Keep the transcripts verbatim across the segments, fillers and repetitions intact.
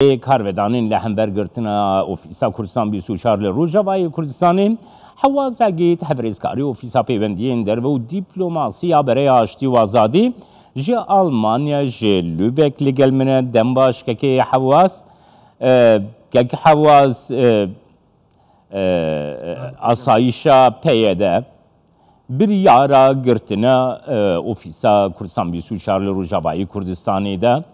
Ê karvedanên li hember girtina Ofîsa Kurdistan bîst û çar li Rojavayê Kurdistanê, Hewaz Egîd, hevrêzkarê Ofîsa Pêwendiyên Derve û Dîplomasiya Bereya Aştî û Azadî ji Almanya, ji Lübeck li gel min e. Dem baş kekê Hewaz. E, kek Hewaz, e, e, asayişa P Y D biryara girtina, e, Ofîsa Kurdistan bîst û çar li Rojavayê Kurdistanê de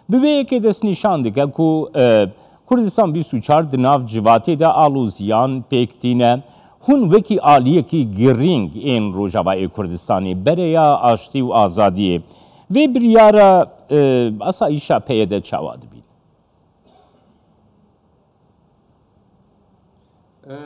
bi vê yekê destnîşan dike ku, e, Kurdistan bîst û çar di nav civatê de aloziyan pêk tîne. Hûn wekî aliyekî girîng ên Rojavayê Kurdistanê, bereya aştî û azadiyê, vê biryara, e, asayişa P Y D çawa dibîn?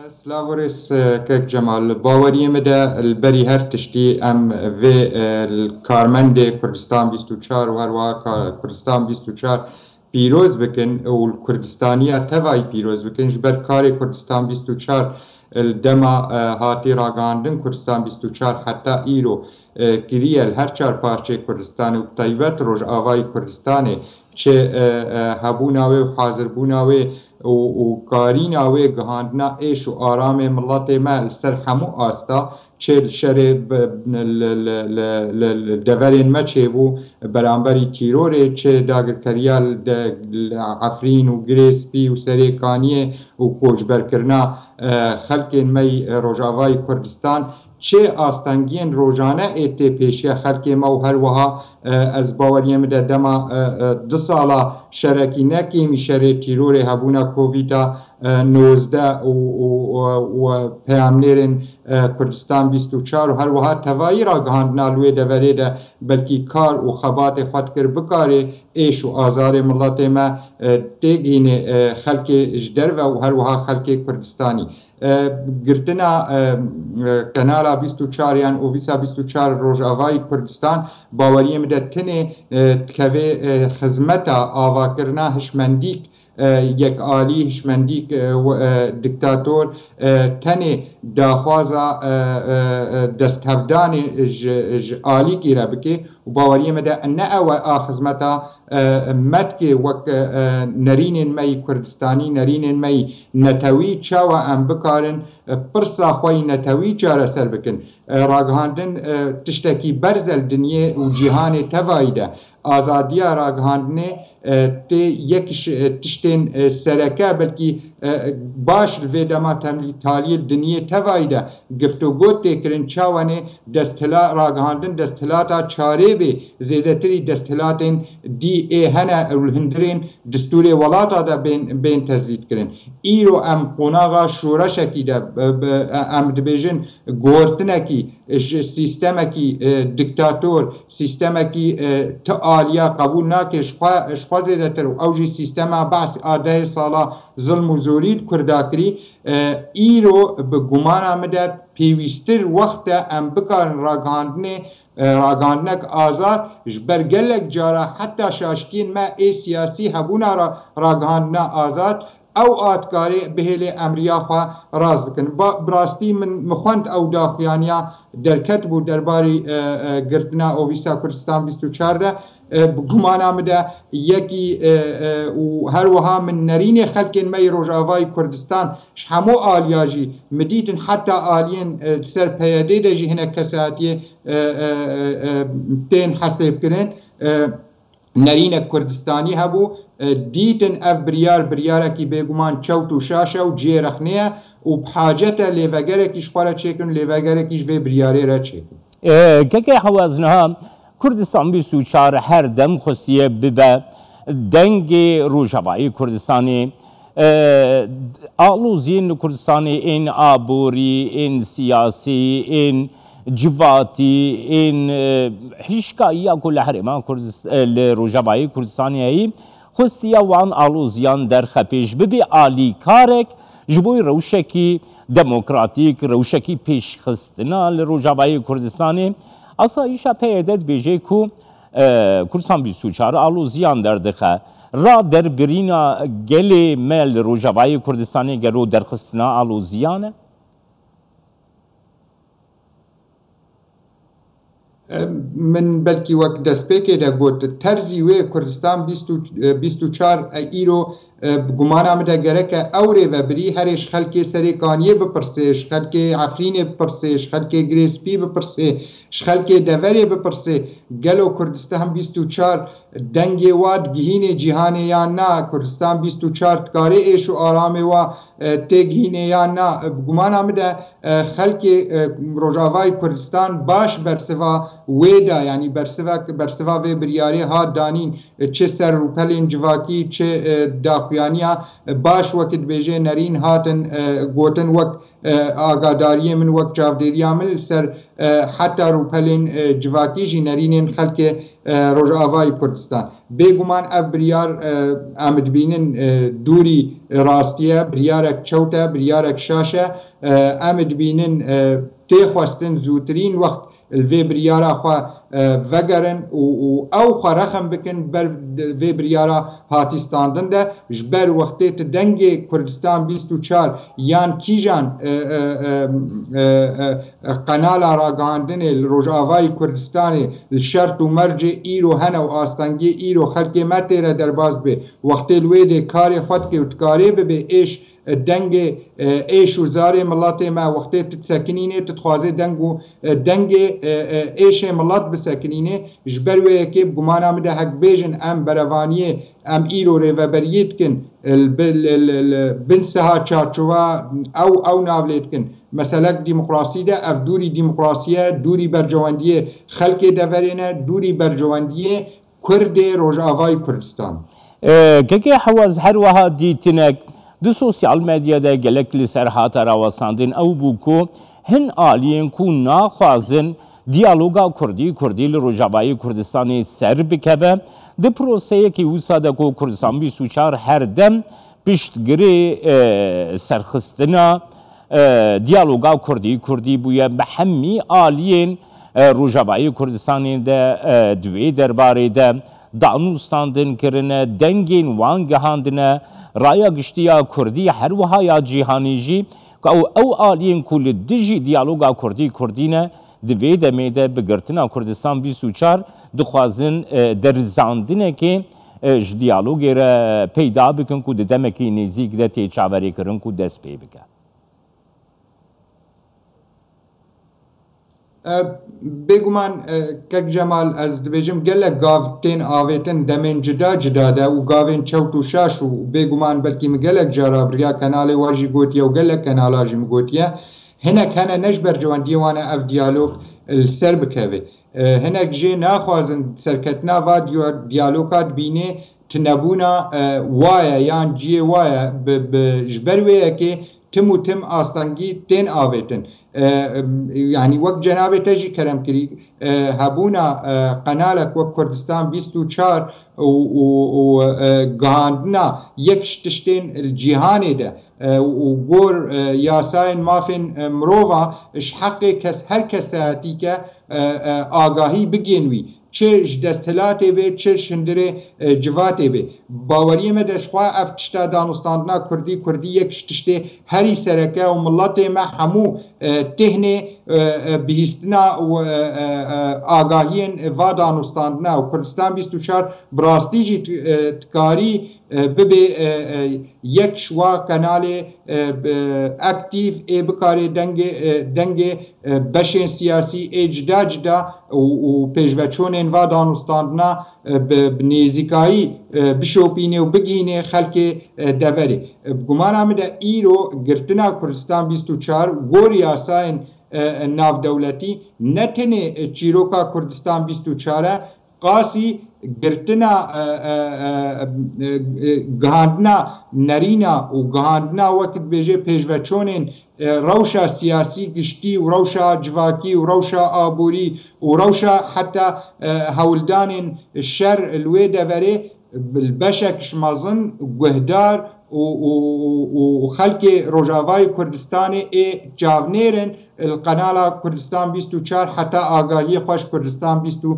Silav û rêz, e, kek Cemal. Li baweriyê min de li berî her tiştî em vê, e, karmendê Kurdistan bîst û çar û her wiha ka-, Kurdistan bîst û çar pîroz bikin û li Kurdistaniya tevayî pîroz bikin. Ji ber karê Kurdistan bîst û çar li dema, e, hatî ragihandin Kurdistan bîst û çar heta îro, e, kiriye li her çar parçeyê Kurdistanê û bi taybet Rojavayê Kurdistanê çi, e, e, hebûna wê û hazirbûna wê û, û karîna wê gihandina êş û aramê miletê me li ser hemû asta, çi li şerê bi, li, li, li, li, li deverên me çêbû, beramberî tîrorê, çi dagirkeriya li de, li Efrîn û Girê Spî û Serê Kaniyê û koçberkirina, e, xelkên me yî Rojavayê Kurdistan, çi astengiyên rojane ê tê pêşiya xelkê me û her wiha, e, ez baweriyê min de dema, e, e, du sala şerekî ne kêmî şerê tîrorê hebûna Covîda, e, nozdeh û, û, û, û peyamnêrên, e, Kurdistan bîst û çar û her wiha tevayî ragihandina li wê deverê de belkî kar û xebatê xwe dikir bikarê êş û azarê miletê me, e, têgihînê, e, xelkê ji derve û her wiha xelkê Kurdistanî. E, girtina, e, e, Kanala bîst û çar yan Ofîsa bîst û çar Rojavayî Kurdistan baweriyê min de tinê, e, dikeve, e, xizmeta avakirina hişmendîk, e, yekalî, hişmendîk, e, û, e, diktator, e, tenê daxwaza, e, e, e, desthevdanê ji, ji alîkî re bike û baweriyê min de ne ew e a xizmeta, e, me dike wek, e, e, nerînên me yî Kurdistanî, nerînên me yî netewî, çawa em bikarin, e, pirsa xwe yî netewî çareser bikin. E, ragihandin, e, tiştekî berz e li dinyê û cîhanê tevayî de. Azadiya ragihandinê, e, tê yek ji, e, tiştên, e, sereke, belkî, e, baş li vê dema temlî taliyê li dinyê tevayî de giftûgo tê kirin, çawanê desthila-, ragihandin desthilata çarê bê, zêdetirî desthilatên dî ê hene û li hundirên distûrê welata de bên, bên tezlît kirin. Îro em qonaxa şoreşekî de, bi, bi, em dibêjin, guhertinekî ji sîstemekî, e, diktator, sîstemekî, e, ti aliya qebûl nake, ji xwe, ji xwe zêdetir û ew jî sîstema Be'sî a dehê sala zilm û zorî li Kurda kirî, e, îro bi gumana min de pêwîstir wext e em bikarin ragihandinê, e, ragihandinek azad ji ber gelek cara heta şaşkiyên me ê siyasî hebûna ra-, ragihandina azad, ew a dikarê bihêlê em riya xwe rast bikin. Ba, bi rastî min, min xwend ew daxuyaniya derket bû derbarî, e, e, girtina Ofîsa Kurdistan bîst û çar de. E, bi gumana min de yekî, e, e, û her wiha min nerînê xelkên me yê Rojavayê Kurdistan ji hemû aliya jî min dîtin heta aliyên, e, li ser P Y D de jî hinek kesatiyê, e, e, e, e, tên hesêbkirin. E, nerînek Kurdistanî hebû, e, dîtin ev biryar, biryarekî bêguman çewt û şaş e û cihê rexnê ye û bi hacet e lêvegerekî ji xwe re çêkin û lêvegerekî ji vê biryarê re çêkin. E, keke Hewaz, niha Kurdistan bîst û çar her dem xwestiye bibe dengê Rojavayê Kurdistanê. E, aloziyên li Kurdistanê ên aborî, ên siyasî, ên civatî, ên, e, hişkayiya ku li herêma Kurdist-, e, li Rojavayê Kurdistanê heyî, xwestiya wan aloziyan derxe pêş, bibe alîkarek ji bo rewşekî demokratîk, rewşekî pêşxistina li Rojavayê Kurdistanê. Asayîşa P Y D dibêje ku, e, Kurdistan bîst û çar aloziyan derdixe. Raderbirîna gelê me li Rojavayê Kurdistanê gelo derxistina aloziyan e? Em, min belkî wek destpêkê de got, terzî wê Kurdistan bîst û, bîst û çar e îro, E, bi gumana min de gereke ew rêvebirî herê ji xelkê Serê Kaniyê bipirsê, ji xelkê Efrînê bipirsê, ji xelkê Girê Spî bipirsê, ji xelkê deverê bipirsê, gelo Kurdistan bîst û çar dengê wa digihînê cîhanê yan na? Kurdistan bîst û çar dikarê êş û aramê wa, e, têgihînê yan na? E, bi gumana min de, e, xelkê, e, Rojavayê Kurdistan baş bersiva wê da, yanî bersiva, bersiva vê biryarê hat danîn, e, çi ser rûpelên civakî, çi, e, daxuyaniya, e, baş wekî dibêje nerîn hatin, e, gotin wek, e, agadariyê min, wek çavdêriya min li ser, e, heta rûpelên, e, civakî jî nerînên xelkê, e, Rojavayê Kurdistan. Bêguman ev biryar, e, em dibînin, e, dûrî rastî ye, biryarek çewt e, biryarek şaş e. E, em dibînin, e, tê xwestin zûtirîn wext li vê biryara xwe, e, vegerin û, û ew xwe rexm bikin ber di-, vê biryara hatî standin de, ji ber wextê tu dengê Kurdistan bîst û çar yan kîjan, e, e, e, e, e, qenala ragihandinê li Rojavayê Kurdistanê li şert û mercê îro hene û astengiyê îro xelkê me têre derbas bê, wextê li wê dê karê xwe dikê û dikarê bibê êş, e, dengê, e, êş û zarê miletê me, wextê tu disekinînê, tu dixwazê deng û, e, dengê, e, e, êşê milet bisekinînê. Ji ber wê yekê bi gumana min de hek bêjin em berevaniyê, em îro rêveberiyê dikin, e, li bi-, li, li, li bin siha çarçowa ew, ew nav lê dikin. Meselek demokrasî de, ev dûrî demokrasî ye, dûrî berjewendiyê xelkê deverê ne, dûrî berjewendiyê Kurdê Rojavayê Kurdistan. E, Kekê Hewaz, her wiha dîtinek di sosyal medya de gelek li ser hate rawestandin ew bû ku hin aliyên ku naxwazin diyaloga Kurdî-Kurdî li Rojavayê Kurdistanê ser bikeve, di proseyekî wisa de ku Kurdistan bîst û çar her dem piştgirê, e, serxistina, e, diyaloga Kurdî-Kurdî bûye, bi hemî aliyên, e, Rojavayê Kurdistanê de, e, di wê derbarê de danûstandin kirine, dengên wan gihandine, raya giştî ya Kurdî, her wiha ya cîhanî jî, ku ew, ew aliyên ku li dijî diyaloga Kurdî-Kurdî ne, di vê demê de bi girtina Kurdistan bîst û çar dixwazin, e, derizandinekê, e, ji diyalogê re peyda bikin ku di demekî nêzîk de tê çaverêkirin ku dest pê bike. E, Bêguman, e, Kek Cemal, ez dibêjim gelek gav tên avêtin demên cida cida de û gavên çewt û şaş û bêguman belkî min gelek cara bi riya kanalê we jî gotiye û gelek kanala jî min gotiye. Hinek hene ne ji bercewendiyê wan e ev diyalog li ser bikeve. E, hinek jê naxwazin serketina va diyo-, diyaloga dibînê tunebûna, e, wa ye yan cihê wa ye, bi, bi, ji ber wê yekê tim û tim astengî tên avêtin. E, em, yanî wek cenabê te jî kerem kirî, e, hebûna, e, qenalek wek Kurdistan bîst û çar û, û, û, e, gihandina yek ji tiştên li cîhanê de, e, û gor, e, yasayên mafên, e, mirova ji heqê kes, her kesaetîke, e, e, agahî bigên wî. Çi ji desthilatê bê, çi ji hundirê, e, civatê bê. Baweriyê me de ji xwe ev tişta danûstandina Kurdî, Kurdî yek ji tiştê herî sereke û miletê me hemû, e, têhnê, e, e, bihîstina û, e, e, e, agahiyên va danûstandina û Kurdistan bîst û çar bi rastî jî, e, dikarî, e, bibê, e, e, yek ji wa kanalê, e, bi, aktîf ê bikarê dengê, e, dengê, e, beşên siyasî ê cida cida û, û pêşveçûnên va danûstandina, e, bi, bi nêzîkayî, e, bişopînê û bigihînê xelkê, e, deverê. E, bi gumana min de îro girtina Kurdistan bîst û çar gor yasayên, e, navdewletî ne tenê, e, çîroka Kurdistan bîst û çar e, qasî girtina, e, e, e, e, e, gihandina nerîna û gihandina wek dibêje pêşveçûnên, e, rewşa siyasî giştî û rewşa civakî û rewşa aborî û rewşa heta, e, hewldanên şer li wê deverê li beşek ji mezin guhdar û, û, û, û xelkê Rojavayê Kurdistanê ê çavnêr in li qenala Kurdistan bîst û çar heta agahiyê xwe ji Kurdistan bîst û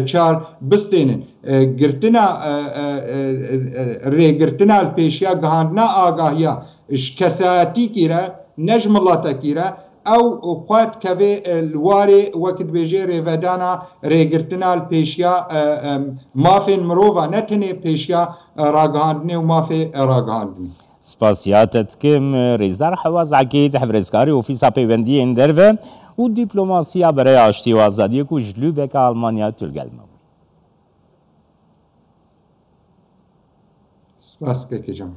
çar bistênin. E, girtina, e, e, e, e, rêgirtina li pêşiya gihandina agahiya ji kesayetîkî re, ne ji miletekî re, ew xwe dikeve, e, li warê, wek dibêje, rêvedana, rêgirtina li pêşiya, e, e, mafên mirova, ne tenê pêşiya, e, ragihandinê û mafê, e, ragihandinê. Spasiya te dikim, Rêzdar Hewaz Ekîd, hevrizkarê Ofîsa Pêwendiyên Derve û Diplomasiya Berê Aştî û Azadiyê ku ji Lübeck a Almanya tu li gel me bû. Spas, kekê can.